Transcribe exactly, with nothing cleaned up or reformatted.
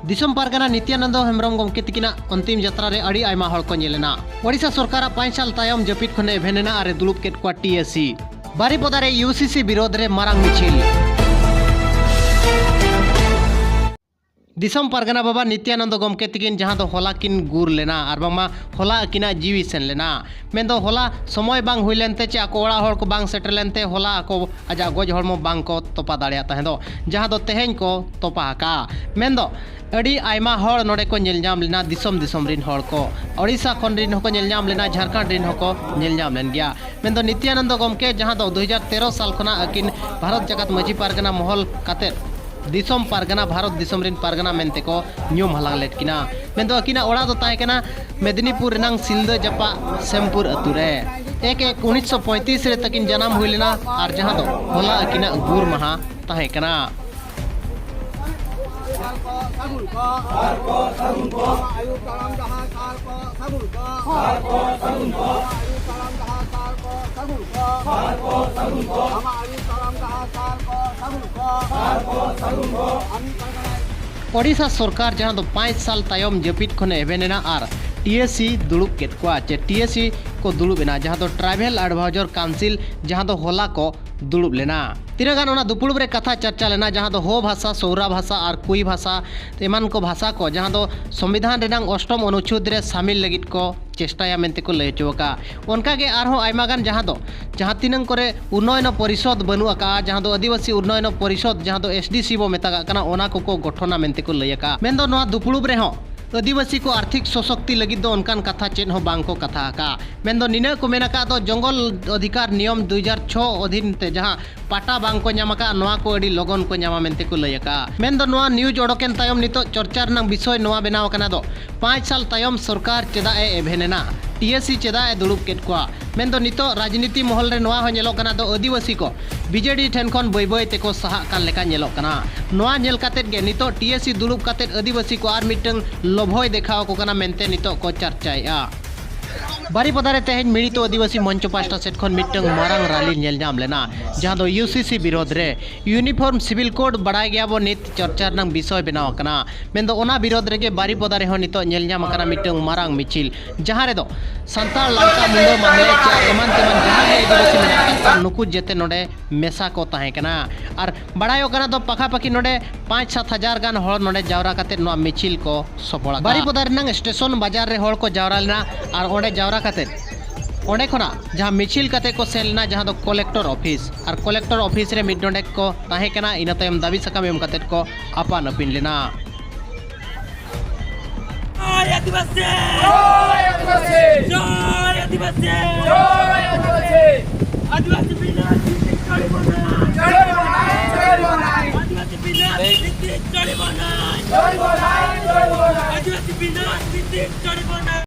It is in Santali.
ᱫᱤᱥᱚᱢ ᱯᱟᱨᱜᱟᱱᱟ ᱱᱤᱛᱭᱟᱱᱚᱱᱫᱚ ᱦᱮᱢᱵᱨᱚᱢ ᱜᱚᱢᱠᱮ ᱛᱤᱠᱤᱱᱟᱜ ᱚᱱᱛᱤᱢ ᱡᱟᱛᱨᱟ ᱨᱮ ᱟᱹᱰᱤ ᱟᱭᱢᱟ ᱦᱚᱲ ᱠᱚ ᱧᱮᱞ ᱮᱱᱟ᱾ ᱳᱰᱤᱥᱟ ᱥᱚᱨᱠᱟᱨᱟᱜ ᱯᱟᱸᱪ ᱥᱟᱞ ᱛᱟᱭᱚᱢ ᱡᱟᱹᱯᱤᱫ ᱠᱷᱚᱱᱮ ᱮᱵᱷᱮᱱ ᱮᱱᱟ ᱟᱨ ᱮ ᱫᱩᱲᱩᱵ ᱠᱮᱫ ᱠᱚᱣᱟ ᱴᱤ ᱮᱥ ᱥᱤ᱾ ᱵᱟᱨᱤᱯᱚᱫᱟ ᱨᱮ ᱭᱩ ᱥᱤ ᱥᱤ ᱵᱤᱨᱳᱫᱷ ᱨᱮ ᱢᱟᱨᱟᱝ ᱢᱤᱪᱷᱤᱞ᱾ ᱫᱤᱥᱚᱢ ᱯᱟᱨᱜᱟᱱᱟ ᱵᱟᱵᱟ ᱱᱤᱛᱭᱟᱱᱚᱱᱫᱚ ᱜᱚᱢᱠᱮ ᱛᱤᱠᱤᱱ ᱡᱟᱦᱟᱸ ᱫᱚ ᱦᱚᱞᱟ ᱠᱤᱱ ᱜᱩᱨ ᱞᱮᱱᱟ ᱟᱨ ᱵᱟᱝᱢᱟ ᱦᱚᱞᱟ ᱟᱹᱠᱤᱱᱟᱜ ᱡᱤᱣᱤ ᱥᱮᱱ ᱞᱮᱱᱟ᱾ ᱢᱮᱱᱫᱚ ᱦᱚᱞᱟ ᱥᱚᱢᱚᱭ ᱵᱟᱝ ᱦᱩᱭ ᱞᱮᱱᱛᱮ ᱪᱮ ᱟᱠᱚ ᱚᱲᱟᱜ ᱦᱚᱲ ᱠᱚ ᱵᱟᱝ ᱥᱮᱴᱮᱨ ᱞᱮᱱᱛᱮ ᱦᱚᱞᱟ ᱟᱠᱚ ᱟᱡᱟᱜ ᱜᱚᱡ ᱦᱚᱲᱢᱚ ᱵᱟᱝ ᱠᱚ ᱛᱚᱯᱟ ᱫᱟᱲᱮᱭᱟᱜ ᱛᱟᱦᱮᱸ ᱫᱚ, ᱡᱟᱦᱟᱸ ᱫᱚ ᱛᱮᱦᱮᱧ ᱠᱚ ᱛᱚᱯᱟ ᱟᱠᱟᱜᱼᱟ᱾ ᱢᱮᱱᱫᱚ ᱟᱹᱰᱤ ᱟᱭᱢᱟ ᱦᱚᱲ ᱱᱚᱰᱮ ᱠᱚ ᱧᱮᱞ ᱧᱟᱢ ᱞᱮᱱᱟ, ᱫᱤᱥᱚᱢ ᱫᱤᱥᱚᱢ ᱨᱤᱱ ᱦᱚᱲ ᱠᱚ, ᱳᱰᱤᱥᱟ ᱠᱷᱚᱱ ᱨᱤᱱ ᱦᱚᱸᱠᱚ ᱧᱮᱞ ᱧᱟᱢ ᱞᱮᱱᱟ, ᱡᱷᱟᱲᱠᱷᱚᱸᱰ ᱨᱤᱱ ᱦᱚᱸᱠᱚ ᱧᱮᱞ ᱧᱟᱢ ᱞᱮᱱ ᱜᱮᱭᱟ᱾ ᱢᱮᱱᱫᱚ ᱱᱤᱛᱭᱟᱱᱚᱱᱫᱚ ᱜᱚᱢᱠᱮ ᱡᱟᱦᱟᱸ ᱫᱚ ᱫᱩ ᱦᱟᱡᱟᱨ ᱛᱮᱨᱚ ᱥᱟᱞ ᱠᱷᱚᱱᱟᱜ ᱟᱹᱠᱤᱱ ᱵᱷᱟᱨᱚᱛ ᱡᱟᱠᱟᱛ ᱢᱟᱹᱡᱷᱤ ᱯᱟᱨᱜᱟᱱᱟ ᱢᱚᱦᱚᱞ ᱠᱟᱛᱮᱫ ᱫᱤᱥᱚᱢ ᱯᱟᱨᱜᱟᱱᱟ, ᱵᱷᱟᱨᱚᱛ ᱫᱤᱥᱚᱢ ᱨᱤᱱ ᱯᱟᱨᱜᱟᱱᱟ ᱢᱮᱱᱛᱮ ᱠᱚ ᱧᱩᱢ ᱦᱟᱞᱟᱝ ᱞᱮᱫ ᱠᱤᱱᱟ᱾ ᱢᱮᱱᱫᱚ ᱟᱹᱠᱤᱱᱟᱜ ᱚᱲᱟᱜ ᱫᱚ ᱛᱟᱦᱮᱸ ᱠᱟᱱᱟ ᱢᱮᱫᱽᱱᱤᱯᱩᱨ ᱨᱮᱱᱟᱝ ᱥᱤᱞᱫᱟᱹ ᱡᱟᱯᱟᱜ ᱥᱮᱢᱯᱩᱨ ᱟᱹᱛᱩ ᱨᱮ᱾ ᱮᱠ ᱮᱠ ᱩᱱᱤᱥᱥᱚ ᱯᱚᱸᱭᱛᱨᱤᱥ ᱨᱮ ᱛᱟᱹᱠᱤᱱ ᱡᱟᱱᱟᱢ ᱦᱩᱭ ᱞᱮᱱᱟ ᱟᱨ ᱡᱟᱦᱟᱸ ᱫᱚ ᱦᱚᱞᱟ ᱟᱹᱠᱤᱱᱟᱜ ᱜᱩᱨ ᱢᱟᱦᱟ ᱛᱟᱦᱮᱸ ᱠᱟᱱᱟ᱾ ᱳᱰᱤᱥᱟ ᱥᱚᱨᱠᱟᱨ ᱡᱟᱦᱟᱸ ᱫᱚ ᱯᱟᱸᱪ ᱥᱟᱞ ᱛᱟᱭᱚᱢ ᱡᱟᱹᱯᱤᱫ ᱠᱷᱚᱱᱮ ᱮᱵᱷᱮᱱ ᱮᱱᱟ ᱟᱨ ᱴᱤ ᱮᱥ ᱥᱤ ᱫᱩᱲᱩᱵ ᱠᱮᱫ ᱠᱚᱣᱟ, ᱪᱮ ᱴᱤ ᱮᱥ ᱥᱤ ᱠᱚ ᱫᱩᱲᱩᱵ ᱮᱱᱟ, ᱡᱟᱦᱟᱸ ᱫᱚ Tribal Advisor Council, ᱡᱟᱦᱟᱸ ᱫᱚ ᱦᱚᱞᱟ ᱠᱚ ᱫᱩᱲᱩᱵ ᱞᱮᱱᱟ᱾ ᱛᱤᱱᱟᱹᱜ ᱜᱟᱱ ᱚᱱᱟ ᱫᱩᱯᱲᱩᱵ ᱨᱮ ᱠᱟᱛᱷᱟ ᱪᱟᱨᱪᱟ ᱞᱮᱱᱟ, ᱡᱟᱦᱟᱸ ᱫᱚ ᱦᱳ ᱵᱷᱟᱥᱟ, ᱥᱳᱣᱨᱟ ᱵᱷᱟᱥᱟ ᱟᱨ ᱠᱩᱭ ᱵᱷᱟᱥᱟ ᱮᱢᱟᱱ ᱠᱚ ᱵᱷᱟᱥᱟ ᱠᱚ, ᱡᱟᱦᱟᱸ ᱫᱚ ᱥᱚᱝᱵᱤᱫᱷᱟᱱ ᱨᱮᱱᱟᱝ ᱚᱥᱴᱚᱢ ᱚᱱᱩᱪᱷᱮᱫ ᱨᱮ ᱥᱟᱢᱤᱞ ᱞᱟᱹᱜᱤᱫ ᱠᱚ ᱪᱮᱥᱴᱟᱭᱟ ᱢᱮᱱᱛᱮ ᱠᱚ ᱞᱟᱹᱭ ᱦᱚᱪᱚ ᱟᱠᱟᱫᱼᱟ᱾ ᱚᱱᱠᱟ ᱜᱮ ᱟᱨᱦᱚᱸ ᱟᱭᱢᱟ ᱜᱟᱱ ᱡᱟᱦᱟᱸ ᱫᱚ ᱡᱟᱦᱟᱸ ᱛᱤᱱᱟᱹᱝ ᱠᱚᱨᱮ ᱩᱱᱱᱚᱭᱚᱱ ᱯᱚᱨᱤᱥᱚᱫᱽ ᱵᱟᱹᱱᱩᱜ ᱟᱠᱟᱫᱼᱟ, ᱡᱟᱦᱟᱸ ᱫᱚ ᱟᱹᱫᱤᱵᱟᱹᱥᱤ ᱩᱱᱱᱚᱭᱚᱱ ᱯᱚᱨᱤᱥᱚᱫᱽ, ᱡᱟᱦᱟᱸ ᱫᱚ ᱮᱥ ᱰᱤ ᱥᱤ ᱵᱚ ᱢᱮᱛᱟᱜᱟᱜ ᱠᱟᱱᱟ, ᱚᱱᱟ ᱠᱚᱠᱚ ᱜᱚᱴᱷᱚᱱᱟ ᱢᱮᱱᱛᱮ ᱠᱚ ᱞᱟᱹᱭ ᱟᱠᱟᱫᱼᱟ᱾ ᱢᱮᱱᱫᱚ ᱱᱚᱣᱟ ᱫᱩᱯᱲᱩᱵ ᱨᱮᱦᱚᱸ ᱟᱹᱫᱤᱵᱟᱹᱥᱤ ᱠᱚ ᱟᱨᱛᱷᱤᱠ ᱥᱚᱥᱚᱠᱛᱤ ᱞᱟᱹᱜᱤᱫ ᱫᱚ ᱚᱱᱠᱟᱱ ᱠᱟᱛᱷᱟ ᱪᱮᱫ ᱦᱚᱸ ᱵᱟᱝ ᱠᱚ ᱠᱟᱛᱷᱟ ᱟᱠᱟᱫᱼᱟ᱾ ᱢᱮᱱᱫᱚ ᱱᱤᱱᱟᱹᱜ ᱠᱚ ᱢᱮᱱ ᱟᱠᱟᱫ ᱫᱚ ᱡᱚᱝᱜᱚᱞ ᱚᱫᱷᱤᱠᱟᱨ ᱱᱤᱭᱚᱢ ᱫᱩ ᱦᱟᱡᱟᱨ ᱪᱷᱚ ᱚᱫᱷᱤᱱ ᱛᱮ ᱡᱟᱦᱟᱸ ᱯᱟᱴᱟ ᱵᱟᱝ ᱠᱚ ᱧᱟᱢ ᱟᱠᱟᱫ, ᱱᱚᱣᱟ ᱠᱚ ᱟᱹᱰᱤ ᱞᱚᱜᱚᱱ ᱠᱚ ᱧᱟᱢᱟ ᱢᱮᱱᱛᱮ ᱠᱚ ᱞᱟᱹᱭ ᱟᱠᱟᱫᱼᱟ᱾ ᱢᱮᱱᱫᱚ ᱱᱚᱣᱟ news ᱚᱰᱚᱠᱮᱱ ᱛᱟᱭᱚᱢ ᱱᱤᱛᱚᱜ ᱪᱚᱨᱪᱟ ᱨᱮᱱᱟᱜ ᱵᱤᱥᱚᱭ ᱱᱚᱣᱟ ᱵᱮᱱᱟᱣ ᱟᱠᱟᱱᱟ ᱫᱚ, ᱯᱟᱸᱪ ᱥᱟᱞ ᱛᱟᱭᱚᱢ ᱥᱚᱨᱠᱟᱨ ᱪᱮᱫᱟᱜ ᱮ ᱮᱵᱷᱮᱱ ᱮᱱᱟ, ᱴᱤ ᱮᱥ ᱥᱤ ᱪᱮᱫᱟᱜ ᱮ ᱫᱩᱲᱩᱵ ᱠᱮᱫ ᱠᱚᱣᱟ᱾ ᱢᱮᱱᱫᱚ ᱱᱤᱛᱚᱜ ᱨᱟᱡᱽᱱᱤᱛᱤ ᱢᱚᱦᱚᱞ ᱨᱮ ᱱᱚᱣᱟ ᱦᱚᱸ ᱧᱮᱞᱚᱜ ᱠᱟᱱᱟ ᱫᱚ, ᱟᱹᱫᱤᱵᱟᱹᱥᱤ ᱠᱚ ᱵᱤ ᱡᱮ ᱰᱤ ᱴᱷᱮᱱ ᱠᱷᱚᱱ ᱵᱟᱹᱭ ᱵᱟᱹᱭ ᱛᱮᱠᱚ ᱥᱟᱦᱟᱜ ᱠᱟᱱ ᱞᱮᱠᱟ ᱧᱮᱞᱚᱜ ᱠᱟᱱᱟ᱾ ᱱᱚᱣᱟ ᱧᱮᱞ ᱠᱟᱛᱮᱫ ᱜᱮ ᱱᱤᱛᱚᱜ ᱴᱤ ᱮᱥ ᱥᱤ ᱫᱩᱲᱩᱵ ᱠᱟᱛᱮᱫ ᱟᱹᱫᱤᱵᱟᱹᱥᱤ ᱠᱚ ᱟᱨ ᱢᱤᱫᱴᱟᱝ ᱞᱚᱵᱷᱚᱭ ᱫᱮᱠᱷᱟᱣ ᱟᱠᱚ ᱠᱟᱱᱟ ᱢᱮᱱᱛᱮ ᱱᱤᱛᱚᱜ ᱠᱚ ᱪᱟᱨᱪᱟᱭᱮᱫᱼᱟ᱾ ᱵᱟᱨᱤᱯᱚᱫᱟ ᱨᱮ ᱛᱮᱦᱮᱧ ᱢᱤᱲᱤᱛᱚ ᱟᱹᱫᱤᱵᱟᱹᱥᱤ ᱢᱚᱧᱪᱚ ᱯᱟᱦᱴᱟ ᱥᱮᱫ ᱠᱷᱚᱱ ᱢᱤᱫᱴᱟᱝ ᱢᱟᱨᱟᱝ ᱨᱟᱞᱤ ᱧᱮᱞ ᱧᱟᱢ ᱞᱮᱱᱟ, ᱡᱟᱦᱟᱸ ᱫᱚ ᱤᱭᱩ ᱥᱤ ᱥᱤ ᱵᱤᱨᱳᱫᱷ ᱨᱮ᱾ ᱤᱭᱩᱱᱤᱯᱷᱚᱨᱢ ᱥᱤᱵᱤᱞ ᱠᱳᱰ ᱵᱟᱲᱟᱭ ᱜᱮᱭᱟ ᱵᱚ, ᱱᱤᱛ ᱪᱚᱨᱪᱟ ᱨᱮᱱᱟᱜ ᱵᱤᱥᱚᱭ ᱵᱮᱱᱟᱣ ᱟᱠᱟᱱᱟ᱾ ᱢᱮᱱᱫᱚ ᱚᱱᱟ ᱵᱤᱨᱳᱫᱷ ᱨᱮᱜᱮ ᱵᱟᱨᱤᱯᱚᱫᱟ ᱨᱮᱦᱚᱸ ᱱᱤᱛᱚᱜ ᱧᱮᱞ ᱧᱟᱢ ᱟᱠᱟᱱᱟ ᱢᱤᱫᱴᱟᱝ ᱢᱟᱨᱟᱝ ᱢᱤᱪᱷᱤᱞ, ᱡᱟᱦᱟᱸ ᱨᱮᱫᱚ ᱥᱟᱱᱛᱟᱲ, ᱞᱟᱝᱠᱟ, ᱢᱩᱱᱰᱟᱹ, ᱢᱟᱦᱞᱮ, ᱪᱟ, ᱮᱢᱟᱱ ᱛᱮᱢᱟᱱ ᱡᱟᱦᱟᱸ ᱜᱮ ᱟᱹᱫᱤᱵᱟᱹᱥᱤ ᱢᱮᱱᱟᱜ ᱟᱠᱟᱫ ᱠᱚᱣᱟ, ᱱᱩᱠᱩ ᱡᱮᱛᱮ ᱱᱚᱰᱮ ᱢᱮᱥᱟ ᱠᱚ ᱛᱟᱦᱮᱸ ᱠᱟᱱᱟ᱾ ᱟᱨ ᱵᱟᱲᱟᱭᱚᱜ ᱠᱟᱱᱟ ᱫᱚ ᱯᱟᱠᱷᱟ ᱯᱟᱠᱷᱤ ᱱᱚᱰᱮ ᱯᱟᱸᱪ ᱥᱟᱛ ᱦᱟᱡᱟᱨ ᱜᱟᱱ ᱦᱚᱲ ᱱᱚᱰᱮ ᱡᱟᱣᱨᱟ ᱠᱟᱛᱮ ᱱᱚᱣᱟ ᱢᱤᱪᱷᱤᱞ ᱠᱚ ᱥᱚᱯᱷᱚᱞ ᱟᱠᱟᱫᱟ᱾ ᱵᱟᱨᱤᱯᱚᱫᱟ ᱨᱮᱱᱟᱜ ᱥᱴᱮᱥᱚᱱ ᱵᱟᱡᱟᱨ ᱨᱮ ᱦᱚᱲ ᱠᱚ ᱡᱟᱣᱨᱟ ᱞᱮᱱᱟ ᱟᱨ ᱚᱸᱰᱮ ᱡᱟᱣᱨᱟ ᱠᱟᱛᱮ ᱚᱸᱰᱮ ᱠᱷᱚᱱᱟᱜ ᱡᱟᱦᱟᱸ ᱢᱤᱪᱷᱤᱞ ᱠᱟᱛᱮ ᱠᱚ ᱥᱮᱱ ᱞᱮᱱᱟ, ᱡᱟᱦᱟᱸ ᱫᱚ ᱠᱚᱞᱮᱠᱴᱚᱨ ᱚᱯᱷᱤᱥ, ᱟᱨ ᱠᱚᱞᱮᱠᱴᱚᱨ ᱚᱯᱷᱤᱥ ᱨᱮ ᱢᱤᱫ ᱰᱚᱸᱰᱮᱠ ᱠᱚ ᱛᱟᱦᱮᱸ ᱠᱟᱱᱟ᱾ ᱤᱱᱟᱹ ᱛᱟᱭᱚᱢ ᱫᱟᱹᱵᱤ ᱥᱟᱠᱟᱢ ᱮᱢ ᱠᱟᱛᱮ ᱠᱚ ᱟᱯᱟᱱ ᱟᱹᱯᱤᱱ ᱞᱮᱱᱟ᱾ ᱡᱚᱭ ᱟᱹᱫᱤᱵᱟᱹᱥᱤ! ᱡᱚᱭ ᱟᱹᱫᱤᱵᱟᱹᱥᱤ! ᱡᱚᱭ ᱟᱹᱫᱤᱵᱟᱹᱥᱤ! ᱡᱚᱭ ᱟᱹᱫᱤᱵᱟᱹᱥᱤ! ᱟᱹᱫᱤᱵᱟᱹᱥᱤ ᱵᱤᱱᱟᱥ ᱵᱤᱫᱽᱫᱷᱤ ᱪᱟᱹᱲᱤ ᱵᱚᱱᱟ! ᱪᱟᱹᱲᱤ ᱵᱚᱱᱟ! ᱟᱹᱫᱤᱵᱟᱹᱥᱤ ᱵᱤᱱᱟᱥ ᱵᱤᱫᱽᱫᱷᱤ ᱪᱟᱹᱲᱤ ᱵᱚᱱᱟ! ᱪᱟᱹᱲᱤ ᱵᱚᱱᱟ! ᱪᱟᱹᱲᱤ ᱵᱚᱱᱟ! ᱟᱹᱫᱤᱵᱟᱹᱥᱤ ᱵᱤᱱᱟᱥ ᱵᱤᱫᱽᱫᱷᱤ ᱪᱟᱹᱲᱤ ᱵᱚᱱᱟ!